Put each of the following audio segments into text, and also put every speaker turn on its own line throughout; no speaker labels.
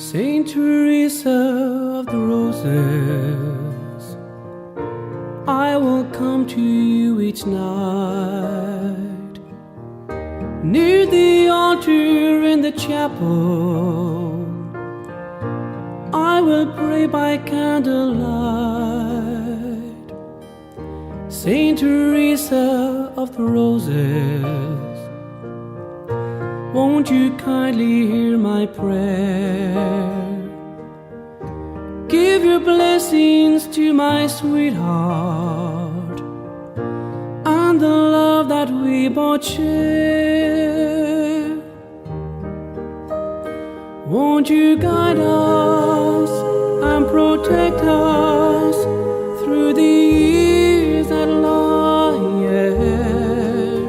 Saint Teresa of the Roses, I will come to you each night. Near the altar in the chapel, I will pray by candlelight. Saint Teresa of the Roses, won't you kindly hear my prayer? Give your blessings to my sweetheart and the love that we both share. Won't you guide us and protect us through the years that lie ahead?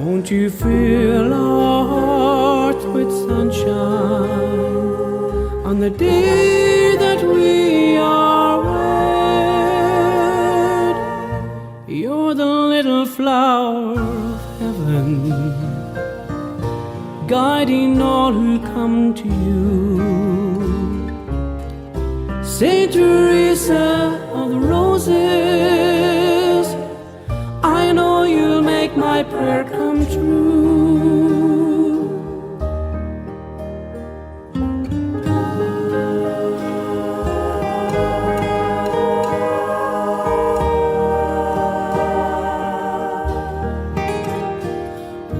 Won't you fill our hearts with sunshine on the day that we are wed? You're the little flower of heaven, guiding all who come to you. Saint Teresa of the Roses, I know you'll make my prayer come true.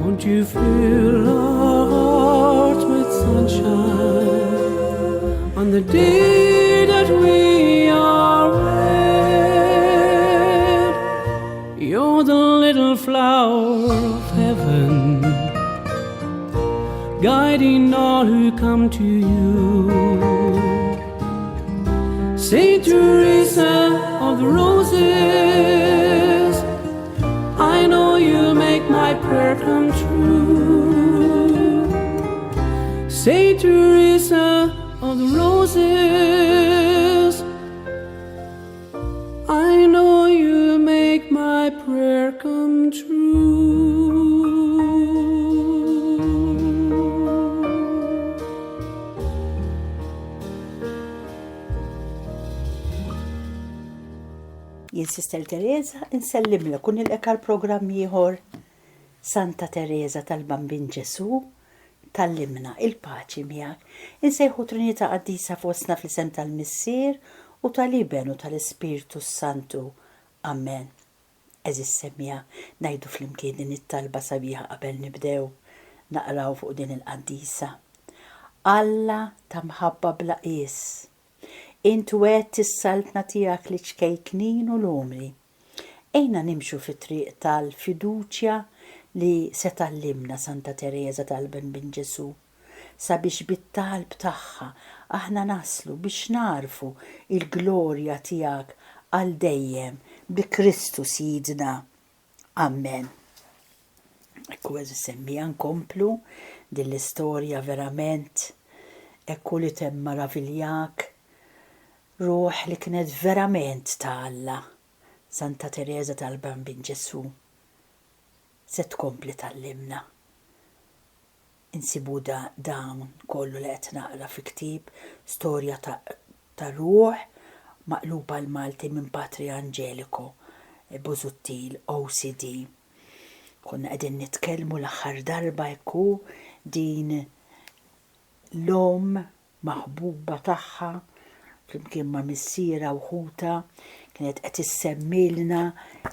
Won't you fill our hearts with sunshine on the day that we are wed? You're the little flower of heaven, guiding all who come to you. Saint Teresa of the Roses, I know you'll make my prayer come true. Saint Teresa of the Roses, I know you'll make my prayer come true.
Jien Sister Teresa insellimlek u nilqek għal programm ieħor Santa Teresa tal-Bambin Ġesu tgħallimna il-paċi miegħek. Insejħu Trinità Qaddisa fostna fl-isem tal-Missier u tal-Iben u tal-Ispirtu s-Santu. Amen. Għeżież semmiegħa, ngħidu flimkien din it-talba sabiħa qabel nibdew naqraw fuq din il-qaddisa. Alla ta' mħabba bla qies, int wegħedt is-saltna tiegħek liċ-ċkejknin u l-umli. Għinna nimxu fit-triq tal-fiduċja li se tgħallimna Santa Tereża tal-Bambin Ġesù, sabiex bit-talb tagħha aħna naslu biex nagħrfu l-glorja tiegħek għal dejjem bi Kristu Sidna. Amen. Ekku għeżież semmiegħa nkomplu din l-istorja verament ekku li temmaraviljak ruħ li kienet verament ta' Alla, Santa Tereża tal-Bambin Ġesù se tkompli tgħallimna. Insibu da dawn kollu li qed naqra fi ktieb Storja ta' ta' Ruħ maqlub għall-Malti minn Patri Angelico Busuttil OCD. Konna qegħdin nitkellmu l-aħħar darba hekk hu din l-omm maħbuba tagħha flimkien ma' missierha u ħutha kienet qed issemmilna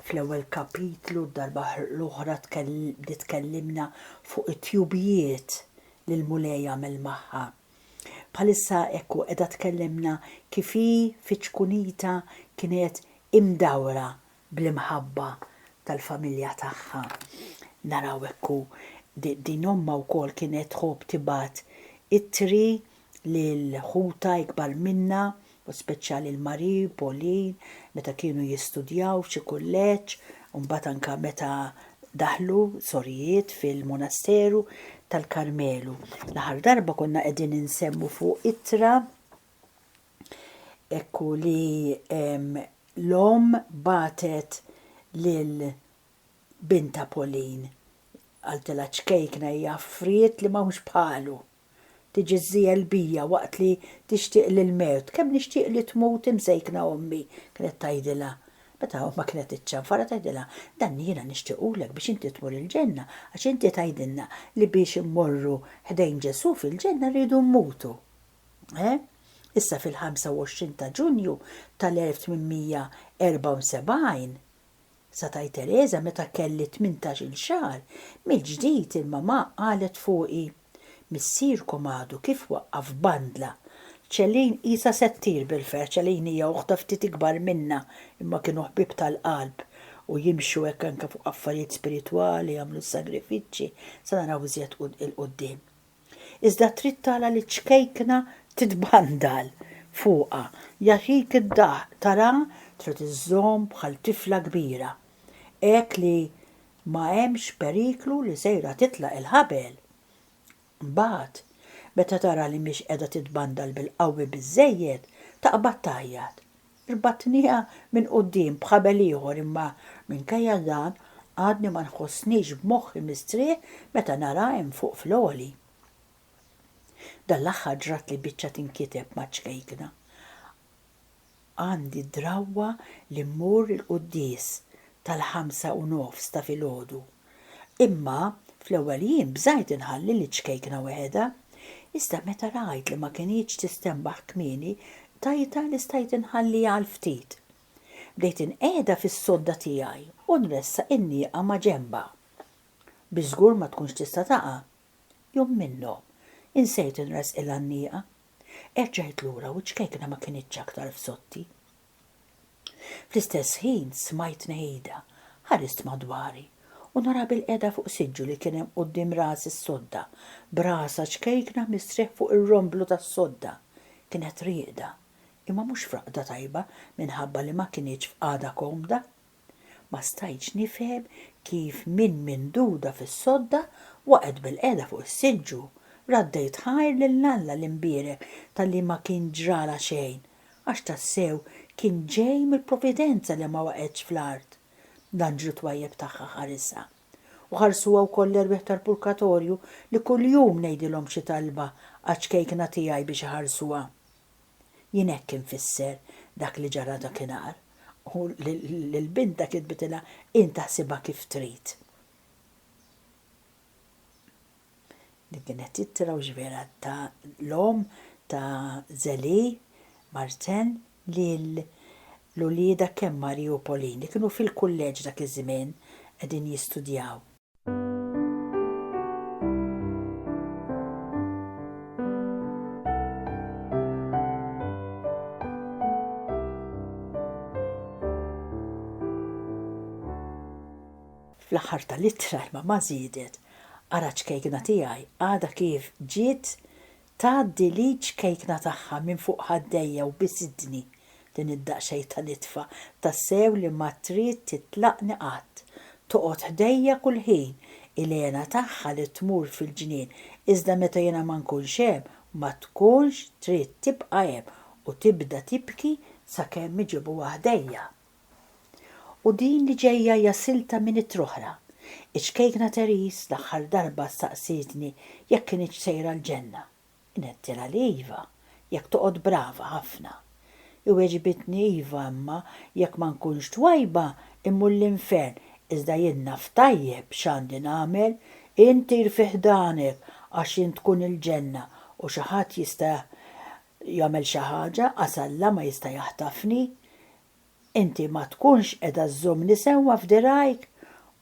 fl-ewwel kapitlu d-darba l-oħra bdiet tkellimna fuq it-tjubijiet li l-Mulej għamel magħha. Bħalissa hekk hu qiegħda tkellimna kif hi fi ċkunitha kienet imdawra bl-imħabba tal-familja tagħha. Naraw hekk hu din ommha wkoll kienet tħobb tibgħat ittri lil ħutha ikbar minnha u speċjal lil Marie, Pauline, meta kienu jistudjaw f'xi kulleġġ u mbagħad anke meta daħlu sorijiet fil-monasteru tal-Karmelu. L-aħħar darba konna qegħdin insemmu fuq ittra Ekku li l-omm bagħtet lil bintha Pauline. Qaltilha ċkejkna hija affriet li m'hawnx bħalu. Tiġi żżiegħel bija waqt li tixtieqli l-mewt. Kemm nixtieq li tmut imsejkna ommi, kienet tgħidilha. Meta ommha kienet iċċanfarha tgħidilha, Dan jiena nixtiequlek biex inti tmur il-ġenna, għax inti tgħidilna li biex immorru ħdejn Ġesù fil-ġenna rridu mmutu. Eh? Issa fil-25 ta' Ġunju tal-1874, Sa tgħid Tereża meta kelli tmintax-il xahar, mill-ġdid il-mamà qalet fuqi, Missierkom għadu kif waqqaf bandla. Celine qisha se ttir bil-ferħ, Celine hija oħtha ftit ikbar minnha imma kienu ħbieb tal-qalb u jimxu hekk anke fuq affarijiet spiritwali, jagħmlu s-sagrifiċċji, sa naraw iżjed 'il quddiem. Iżda trid tara liċ-ċkejkna titbandal fuqha, jagħtik id-daħq tara trid iżżomm bħal tifla kbira. Hekk li ma hemmx periklu li sejra titlaq il-ħabel. Imbagħad, meta tara li mhix qiegħda titbandal bil-qawwi biżżejjed, taqbad tgħajjat. Rbatniha minn quddiem b'ħabel ieħor imma minkejja dan għadni ma nħossnix b'moħħi mistrieħ meta nara hemm fuq fl-għoli. Dan l-aħħar ġratli biċċa tinkiteb maċ-ċkejkna. Għandi d-drawwa li mmur il-quddies tal-ħamsa u nofs ta' filgħodu. Imma fl-ewwel jiem bżajt inħalli liċ-ċkejkna weħedha. Iżda meta rajt li ma kinitx tistenbaħ kmieni, tajtha li stajt inħalliha għal ftit. Bdejt inqiegħdha fis-sodda tiegħi u nressaq in-nieqa ma' ġenbha. Biex żgur ma tkunx tista' taqa'. Jum minnhom, insejt inressqilha n-nieqa. Erġajt lura u ċ-ċkejkna ma kinitx aktar f'sodti. Fl-istess ħin smajt tnehida. Ħarist madwari u nara bilqiegħda fuq siġġu li kien hemm quddiem ras is-sodda, b'rasha ċkejkna mistrieħ fuq ir-romblu tas-sodda. Kienet rieqda, imma mhux f'raqda tajba minħabba li ma kinitx f'qagħda komda. Ma stajtx nifhem kif minn minduda fis-sodda waqgħet bilqiegħda fuq is-siġġu. Raddejt ħajr lil Alla l-imbierek talli ma kien ġralha xejn Għax tassew kien ġej mill-Providenza li ma waqgħetx fl-art. L-anġlu twajjeb tagħha ħarisha. U ħarsuha wkoll l-erwieħ tal-Purkatorju li kuljum ngħidilhom xi talba għaċ-ċkejkna tiegħi biex iħarsuha. Jien hekk infisser dak li ġara dakinhar. U lil bintha kitbitilha int aħsibha kif trid. Din kienet ittra u vera ta' l-omm ta' Zélie Martin lil l-uliedha kemm Marie u Pauline li kienu fil-kulleġġ dak iż-żmien qegħdin jistudjaw. Fl-aħħar tal-ittra l-mamà żiedet, Ara ċ-ċkejkna tiegħi, għadha kif ġiet tgħaddi l-id ċkejkna tagħha minn fuq ħaddejja u bisidni din id-daqsxejn ta' nitfa tassew li ma trid titlaqni qatt. Toqgħod ħdejja kull ħin. Il-hena tagħha li tmur fil-ġnien iżda meta jiena ma nkunx hemm ma tkunx trid tibqa' hemm u tibda tibki sakemm iġibuha ħdejja. U din li ġejja hija silta minn ittra oħra. Iċ-ċkejkna Therese l-aħħar darba staqsietni jekk kinitx sejra l-ġenna. Ngħedtilha li iva, jekk toqgħod brava ħafna. Hi weġbitni iva imma jekk ma nkunx twajba immur l-infern iżda jien naf tajjeb x'għandi nagħmel, intir fi ħdanek għax int tkun il-ġenna u xi ħadd jista' jagħmel xi ħaġa qas Alla ma jista' jaħtafni. Inti ma tkunx qiegħda żżommni sewwa f'dirgħajk?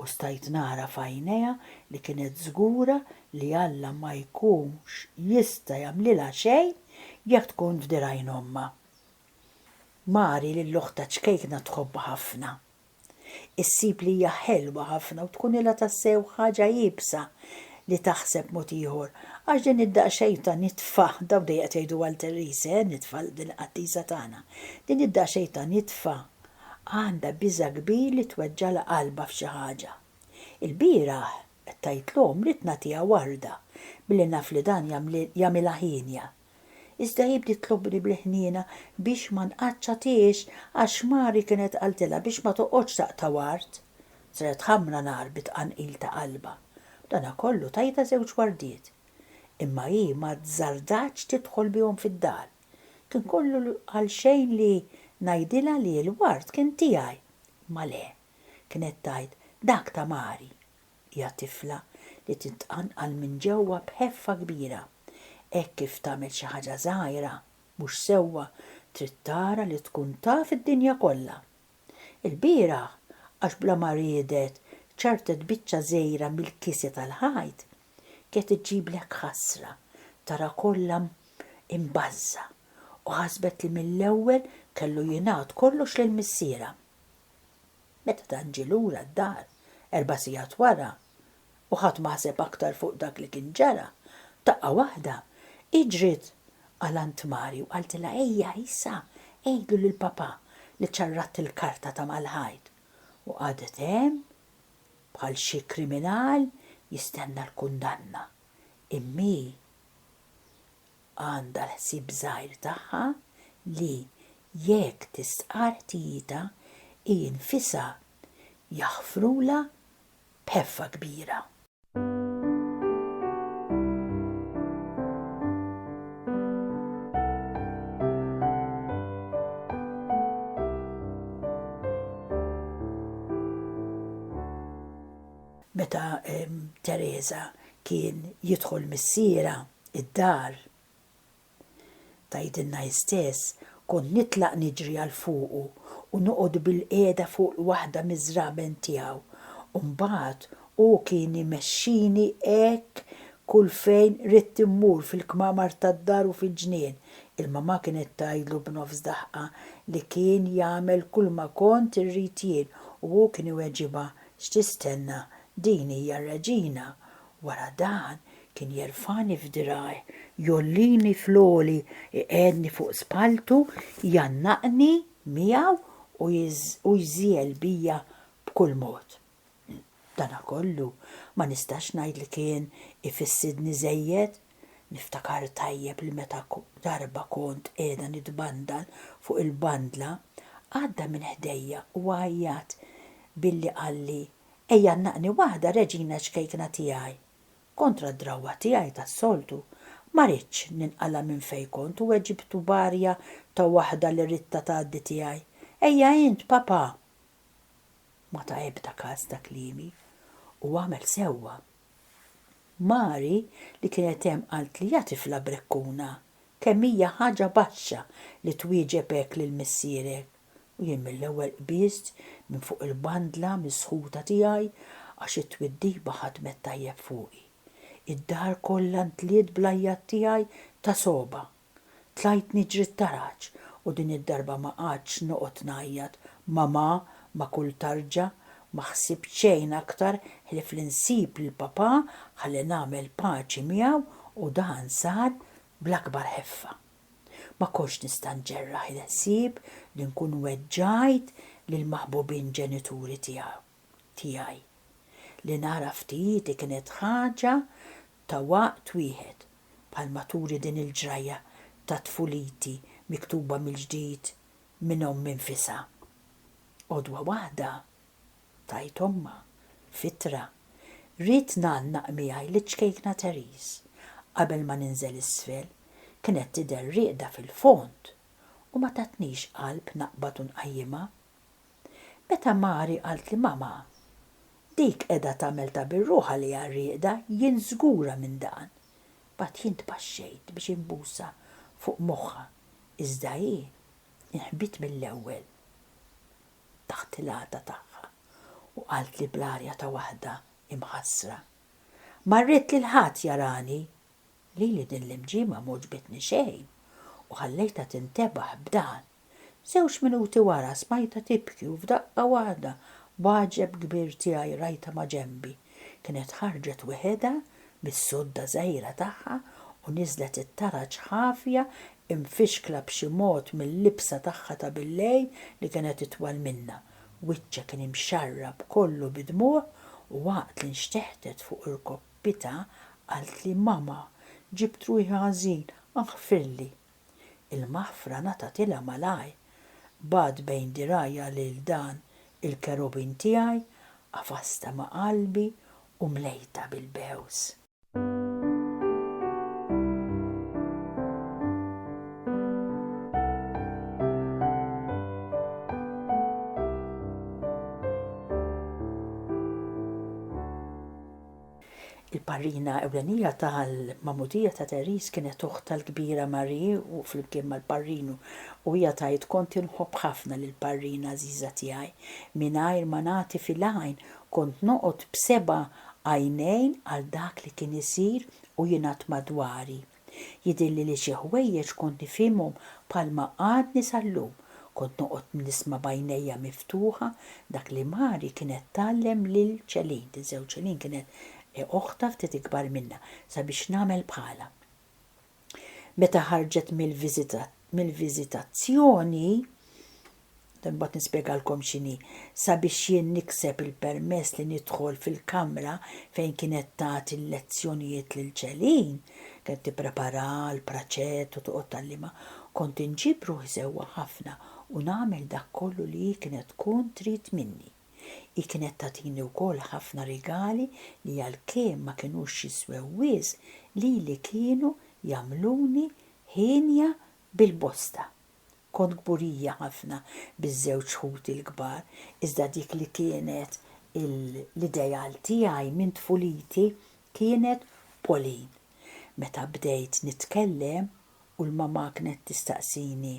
U stajt nara f'għajnejha li kienet żgura li Alla ma jkunx jista' jagħmlilha xejn jekk tkun f'dirgħajn ommha. Mari lil oħtha ċkejkna tħobbha ħafna. Issib li hija ħelwa ħafna u tkunilha tassew ħaġa iebsa li taħseb mod ieħor, għax din id-daqsxejn ta' nitfa, dawn dejjem qed jgħidu għal Therese, eh, nitfa din il-qaddisa tagħna, din id-daqsxejn ta' nitfa għandha biża' kbir li tweġġalha qalbha f'xi ħaġa. Ilbieraħ, qed tgħid l-omm, ridt nagħtiha warda, billi naf li dan jagħmilha hienja. Iżda hi bdiet tlobni bil-ħniena biex ma nqaċċatiex għax Mari kienet qaltilha biex ma toqgħodx taqta' ward. Saret ħamra nar bit-tqanqil ta' qalbha. B'danakollu tajtha żewġ wardiet. Imma hi ma azzardatx tidħol bihom fid-dar. Kien kollu għalxejn li ngħidilha li l-ward kien tiegħi. Imma le, kienet tgħid, dak ta' Mari. Hija tifla li titqanqal minn ġewwa b'ħeffa kbira. Hekk kif tagħmel xi ħaġa żgħira mhux sewwa trid tara li tkun taf id-dinja kollha. Ilbieraħ, għax bla ma riedet ċarrtet biċċa żgħira mill-kisja tal-ħajt, kienet iġġiblek ħasra tara kollha imbażża u ħasbet li mill-ewwel kellu jingħad kollox lil missierha. Meta dan ġie lura d-dar erba' sigħat wara u ħadd ma ħaseb aktar fuq dak li kien ġara, f'daqqa waħda hi ġriet għal għand Mari u qaltilha ejja issa għidlu lil papà li ċarratt il-karta ta' mal-ħajt u qagħdet hemm bħal xi kriminal jistenna l-kundanna. Imma hi għandha l-ħsieb żgħir tagħha li jekk tistqarr ħtijietha hi nfisha jaħfrulha b'ħeffa kbira. Meta Tereża kien jidħol missierha id-dar, Tgħidilna hi stess, Kont nitlaq niġri għal fuqu u noqgħod bilqiegħda fuq waħda miż-żraben tiegħu, u mbagħad hu kien imexxini hekk kull fejn ridt immur fil-kmamar tad-dar u fil-ġnien. Il-mamà kienet tgħidlu b'nofs daħqa li kien jagħmel kulma kont irrid jien u hu kien iweġibha, X'tistenna, din hija r-reġina. Wara dan, kien jerfagħni f'dirgħajh, jgħollini fl-għoli, iqegħedni fuq spalltu, jgħannaqni miegħu u jżiegħel bija b'kull mod. B'danakollu, ma nistax ngħid li kien ifissidni żejjed. Niftakar tajjeb li meta darba kont qiegħda nitbandal fuq il-bandla, għadda minn ħdejja u għajjat billi qalli, Ejja għannaqni waħda, reġina ċkejkna tiegħi. Kontra d-drawwa tiegħi tas-soltu, ma ridtx ninqala' minn fejn kont u weġibtu b'arja ta' waħda li ridtha tgħaddi tiegħi, Ejja int, papà! Ma ta ebda kas ta' kliemi u għamel sewwa. Mari, li kienet hemm qaltli ja tifla brekkuna, kemm hija ħaġa baxxa li twieġeb hekk lil missierek. U jien mill-ewwel qbiżt minn fuq il-bandla misħuta tiegħi għax it-twiddiba ħadmet tajjeb fuqi. Id-dar kollha ntliet bl-għajjat tiegħi ta' sogħba. Tlajt niġri t-taraġ u din id-darba ma qgħadtx noqgħod ngħajjat mamà ma' kull tarġa, ma ħsibt xejn aktar ħlief li nsib lil papà ħalli nagħmel paċi miegħu u dan sar bl-akbar ħeffa. Ma kontx nista' nġerraħ il-ħsieb li nkun weġġajt lill-maħbubin ġenituri tiegħi. Li nara ftijieti kienet ħaġa ta' waqt wieħed, bħalma turi din il-ġrajja ta' tfuliti miktuba mill-ġdid minn ommi nfisha. Għodwa waħda, Tgħid ommha, f'ittra, Ridt ngħannaq miegħi liċ-ċkejkna Therese qabel ma ninżel isfel. Kienet tidher rieqda fil-fond u ma tatnix qalb naqbad u nqajjimha. Meta Mari qaltli Mama, dik qiegħda tagħmel ta' bir-ruħha li hija rieqda, jien żgura minn dan. Mbagħad jien tpaxxejt biex inbusha fuq moħħha, iżda hi nħbiet mill-ewwel. Taħt il-għata tagħha u qaltli bl-arja ta' waħda imħassra, Ma rrid lil ħadd jarani! Lili din l-imġiba m'għoġbitni xejn u ħallejtha tintebaħ b'dan. Żewġ minuti wara smajtha tibki u f'daqqa waħda b'għaġeb kbir tiegħi rajtha maġenbi. Kienet ħarġet weħedha mis-sodda żgħira tagħha u niżlet it-taraġ ħafja imfixkla b'xi mod mil-libsa tagħha ta' billejl li kienet itwal minnha. Wiċċha kien imxarrab kollu bid-dmugħ u waqt li nxteħtet fuq irkoppitha qaltli, Mama, ġibt ruħi ħażin, aħfirli. Il-maħfra ngħatatilha malajr. Bgħadt bejn dirgħajja lil dan il-kerubin tiegħi, għafastha ma' qalbi u mlejtha bil-bews. Il-parrina ewlenija tal-magħmudija ta' Therese kienet oħtha l-kbira Marie u flimkien mal-parrinu u hija tgħid kont inħobb ħafna lill-parrina għażiża tiegħi. Mingħajr ma nagħti fil-għajn kont noqgħod b'seba' għajnejn għal dak li kien isir u jingħad madwari. Jidhirli li xi ħwejjeġ kont nifhimhom bħalma għadni sal-lum. Kont noqgħod nisma' b'għajnejja miftuħa dak li Mari kienet tgħallem lil Celine, tinsew Celine kienet oħtha ftit ikbar minnha, sabiex nagħmel bħalha. Meta ħarġet mill-viżitazzjoni, imbagħad nispjegalkom x'inhi, sabiex jien nikseb il-permess li nidħol fil-kamra fejn kienet tagħti l-lezzjonijiet lil Celine, kienet tipprepara l-praċett u toqgħod tgħallimha, kont inġib ruħi sewwa ħafna u nagħmel dak kollu li hi kienet tkun trid minni. Hi kienet tagħtini wkoll ħafna rigali li għalkemm ma kinux jiswew wisq, lili kienu jagħmluni hienja bil-bosta. Kont kburija ħafna biż-żewġ ħuti l-kbar, iżda dik li kienet l-ideal tiegħi minn tfuliti kienet Pauline. Meta bdejt nitkellem u l-mamà kienet tistaqsini,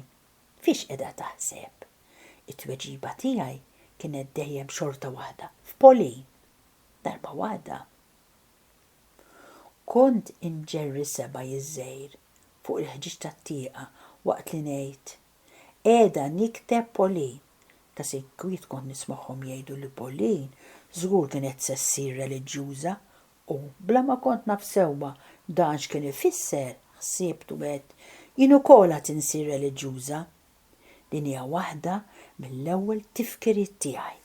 Fiex qiegħda taħseb? It-tweġiba tiegħi kienet dejjem xorta waħda, F'Pauline! Darba waħda, Kont inġerri sebgħi ż-żgħir fuq il-ħġieġ tat-tieqa waqt li ngħid, Qiegħda nikteb Pauline. Ta' sikwit kont nismagħhom jgħidu li Pauline żgur kienet se ssir reliġjuża u, bla ma kont naf sewwa dan x'kien ifisser, ħsibt u għedt, Jien ukoll għad insir reliġjuża. Din hija waħda mill-ewwel tifkiriet tiegħi.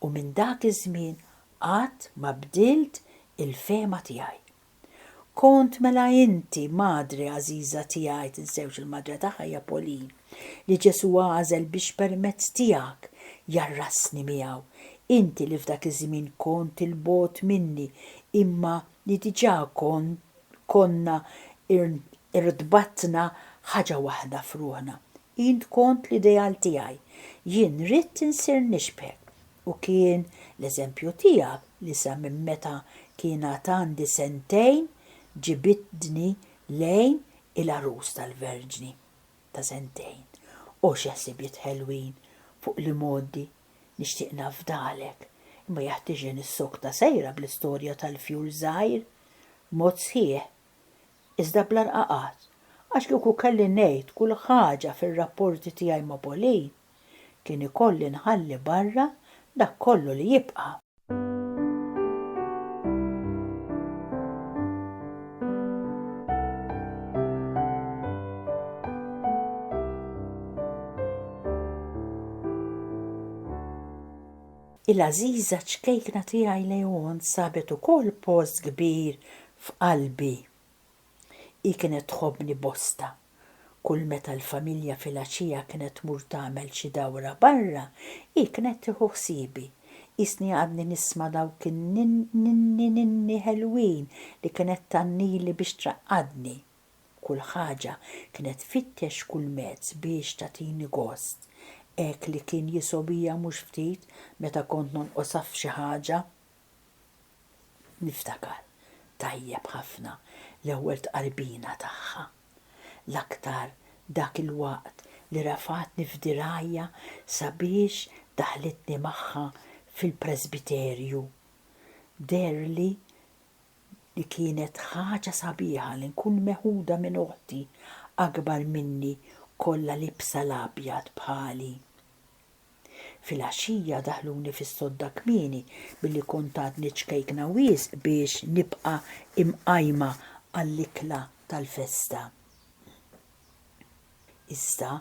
U minn dak iż-żmien qatt ma bdilt il-fehma tiegħi. Kont mela inti, Madre għażiża tiegħi, tinsewx il-madre tagħha hija Pauline, li Ġesù għażel biex permezz tiegħek jgħarrasni miegħu. Inti li f'dak iż-żmien kont 'il bogħod minni imma li diġà kont konna irtbattna ħaġa waħda f'ruħna. Int kont l-ideal tiegħi. Jien ridt insir nixbhek. U kien l-eżempju tiegħek li sa minn meta kien għad għandi sentejn ġibidni lejn il-għarus tal-Verġni. Ta' sentejn. O xi ħsibijiet ħelwin fuq l-imgħoddi nixtieq nafdalek, imma jeħtieġli nissokta sejra bl-istorja tal-fjur żgħir b'mod sħiħ iżda bla rqaqat, għax kieku kelli ngħid kull ħaġa fir-rapporti tiegħi ma' Pauline, kien ikolli nħalli barra dak kollu li jibqa'. Il-għażiża ċkejkna tiegħi Leon sabet ukoll post kbir f'qalbi. Hi kienet tħobbni bosta. Kull meta l-familja filgħaxija kienet tmur tagħmel xi dawra barra, hi kienet tieħu ħsiebi. Qisni għadni nisma' dawk in-ninni ninni ħelwin li kienet tgħannili biex traqqadni. Kull ħaġa kienet tfittex kull mezz biex tagħtini gost. Hekk li kien jisgħobija mhux ftit meta kont nonqosha f'xi ħaġa. Niftakar tajjeb ħafna l-ewwel tqarbina tagħha. L-aktar dak il-waqt li rafgħatni f'dirgħajha sabiex daħlitni magħha fil-presbiterju. Deherli li kienet ħaġa sabiħa li nkun meħuda minn oħti akbar minni kollha liebsa l-abjad bħali. Filgħaxija daħluni fis-sodda kmieni billi kont għadni ċkejkna wisq biex nibqa' imqajma għall-ikla tal-festa. Iżda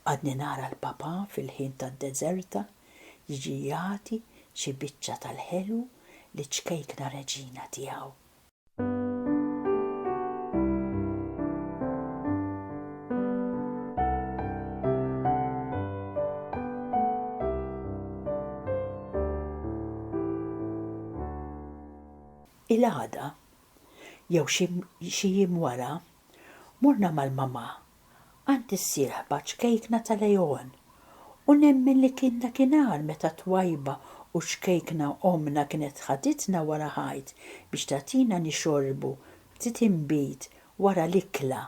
għadni nara l-papà fil-ħin tad-deżerta jiġi jagħti xi biċċa tal-ħelu liċ-ċkejkna reġina tiegħu. Il-għada, jew xi jiem wara, morna mal-mamà għand is-sieħba ċkejkna ta' Leon, u nemmen li kien dakinhar meta twajba u ċ-ċkejkna ommna kienet ħaditna wara ħajt biex tagħtina nixorbu ftit inbid wara l-ikla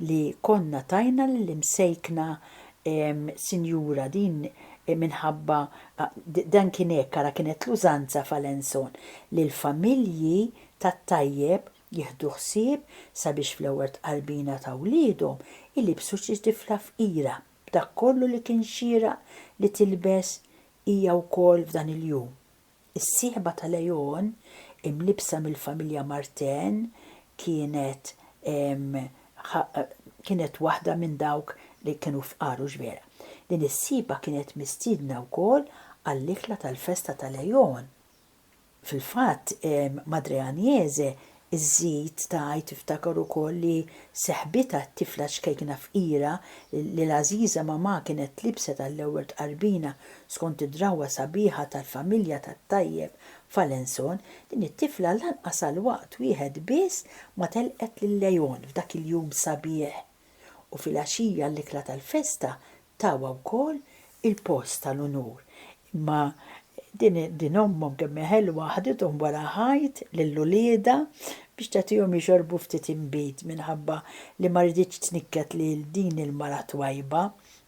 li konna tajna lill-imsejkna sinjura din minħabba dan kien hekk ara kienet l-użanza f'Alençon li l-familji tat-tajjeb jieħdu ħsieb sabiex fl-ewwel tqarbina ta' wliedhom ilibbsu xi tifla fqira b'dak kollu li kien xieraq li tilbes hija wkoll f'dan il-jum. Is-sieħba ta' Leon, imlibbsa mill-familja Martin, kienet kienet waħda minn dawk li kienu fqar, hux vera? Din is-sieħba kienet mistiedna wkoll għall-ikla tal-festa ta' Leon. Fil-fatt, Madre Agnese żżid tgħid tiftakar ukoll li seħbitha t-tifla ċkejkna fqira li l-għażiża mamà kienet libset għall-ewwel tqarbina skont id-drawwa sabiħa tal-familja tat-tajjeb f'Alençon, din it-tifla lanqas għal waqt wieħed biss ma telqet lil Leon f'dak il-jum sabiħ u filgħaxija l-ikla tal-festa Tawha wkoll il-post tal-unur. Imma din din ommhom kemm hi ħelwa ħadithom wara ħajt lil uliedha biex tagħtihom jixorbu ftit inbid minħabba li ma riditx tnikket lil din il-mara twajba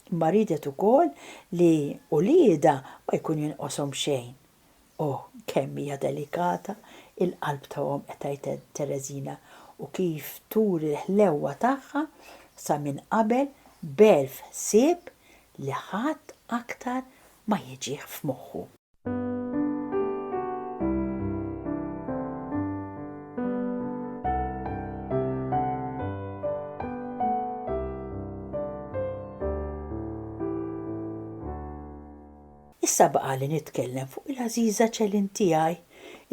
imma riedet ukoll li uliedha ma jkun jonqoshom xejn. Oh, kemm hija delikata il-qalb ta' omm qed tgħid Tereżina u kif turi l-ħlewwa tagħha sa minn qabel b'elf ħsieb li ħadd aktar ma jiġih f'moħħu. Issa baqagħli nitkellem fuq il-għażiża Celine tiegħi,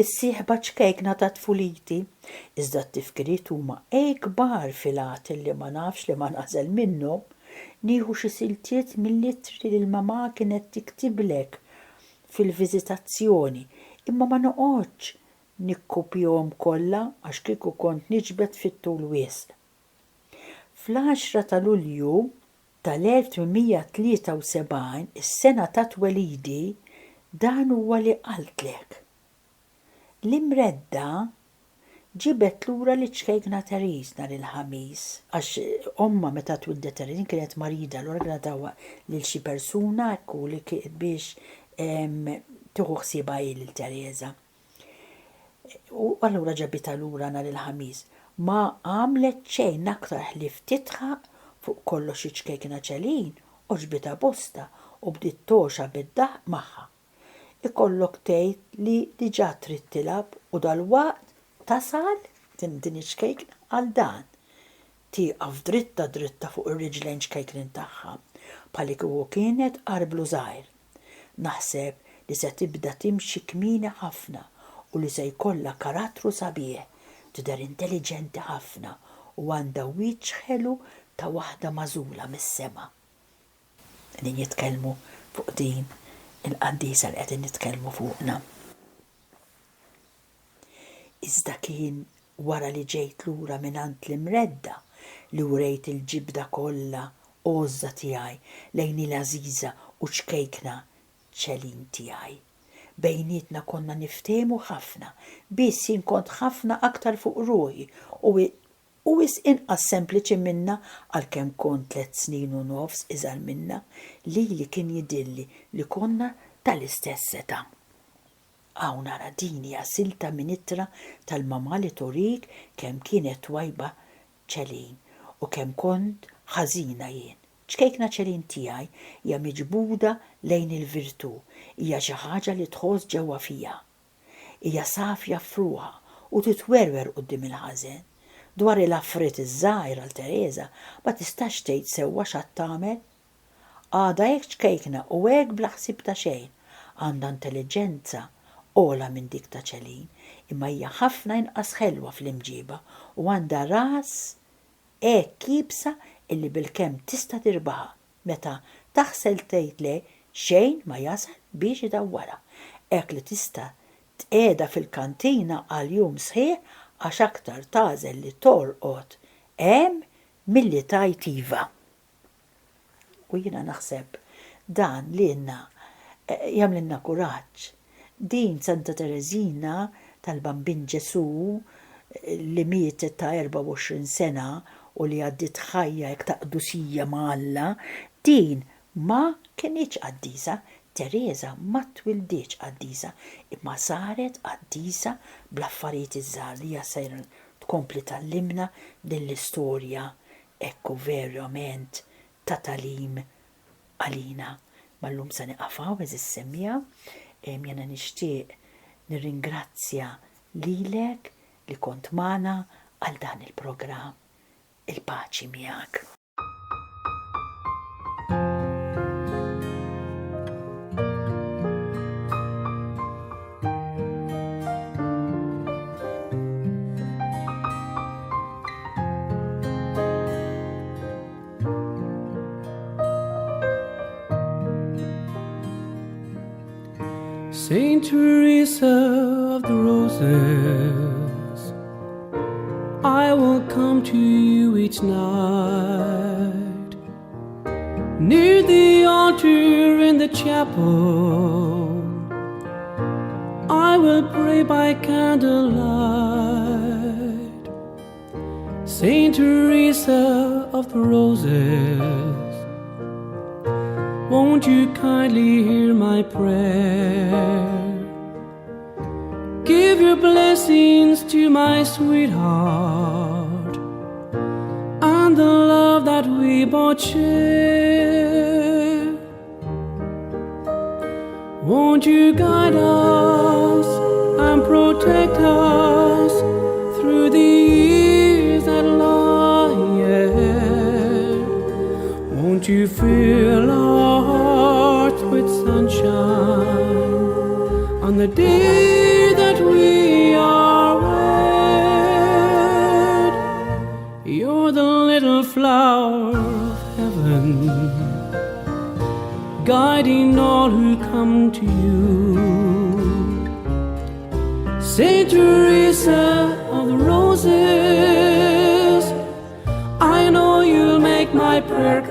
is-sieħba ċkejkna ta' tfuliti. Iżda t-tifkiriet huma hekk kbar fil-għadd illi ma nafx li ma nagħżel minnhom. Nieħu xi siltiet mill-ittri li l-mamà kienet tiktiblek fil-viżitazzjoni, imma ma noqgħodx nikkupjahom kollha għax kieku kont niġbed fit-tul wisq. Fl-għaxra ta' Lulju tal-1873, is-sena ta' twelidi, dan huwa li qaltlek. L-imredda ġibet lura liċ-ċkejkna Therese nhar il-Ħamis, għax ommha meta twildet Therese kienet marida, allura kienet tawha lil xi persuna hekk u li biex tieħu ħsiebha hi lil Teresa. U allura ġabitha lura nhar il-Ħamis. Ma għamlet xejn aktar ħlief tidħaq fuq kollox iċ-ċkejkna Celine għoġbitha bosta u bdiet togħxa bid-daħq magħha. Ikollok tgħid li diġà trid tilgħab u dalwaqt tasal din din iċ-ċkejkna għal dan. Tieqaf dritta dritta fuq ir-riġlejn ċkejknin tagħha bħalikieku kienet arblu żgħir. Naħseb li se tibda timxi kmieni ħafna u li se jkollha karattru sabiħ, tidher intelliġenti ħafna u għandha wiċċ ħelu ta' waħda magħżula mis-sema. Qegħdin jitkellmu fuq din il-qaddisa li qegħdin nitkellmu fuqna. Iżda kien wara li ġejt lura mingħand l-imredda li wrejt il-ġibda kollha għożża tiegħi lejn il-għażiża u ċkejkna Celine tiegħi. Bejnietna konna niftehmu ħafna, biss jien kont ħafna aktar fuq ruħi u u wisq inqas sempliċi minnha għalkemm kont tlett snin u nofs iżgħar minnha, lili kien jidhirli li konna tal-istess età. Hawn ara din hija silta minn ittra tal-mamà li turik kemm kienet twajba Celine u kemm kont ħażina jien. Ċkejkna Celine tiegħi hija miġbuda lejn il-virtù, hija xi ħaġa li tħoss ġewwa fiha. Hija safja f'ruħha u titwerwer quddiem il-ħażen. Dwar il-affarijiet iż-żgħir għal Teresa ma tistax tgħid sewwa x'għad tagħmel. Għadha hekk ċkejkna u hekk bla ħsieb ta' xejn. Għandha intelliġenza ogħla minn dik ta' Celine, imma hija ħafna inqas ħelwa fl-imġieba u għandha ras hekk iebsa illi bilkemm tista' tirbaħha. Meta taħsel tgħid le, xejn ma jasal biex idawwarha. Hekk li tista' tqiegħdha fil-kantina għal jum sħiħ għax aktar tagħżel li torqod hemm milli tgħid iva. U jiena naħseb dan lilna. Jagħmlilna kuraġġ. Din Santa Tereżina tal-Bambin Ġesù li mietet ta' 24 sena u li għaddiet ħajja hekk ta' qdusija ma' Alla, din ma kinitx qaddisa, Tereża ma twildietx qaddisa, imma saret qaddisa bl-affarijiet iż-żgħar li hija sejra tkompli tgħallimna din l-istorja hekk u verament ta' tagħlim għalina. Ma llum se nieqaf hawn għeżież semmiegħa. Jiena nixtieq nirringrazzja lilek li kont magħna għal dan il-programm. Il-paċi miegħek.
Saint Teresa of the Roses, I will come to you each night. Near the altar in the chapel, I will pray by candlelight. Saint Teresa of the Roses, won't you kindly hear my prayer? Give your blessings to my sweetheart and the love that we both share. Won't you guide us and protect us through the years that lie ahead? Won't you fill our hearts with sunshine on the day that we are wed? You're the little flower of heaven, guiding all who come to you. Saint Teresa of the Roses, I know you'll make my prayer.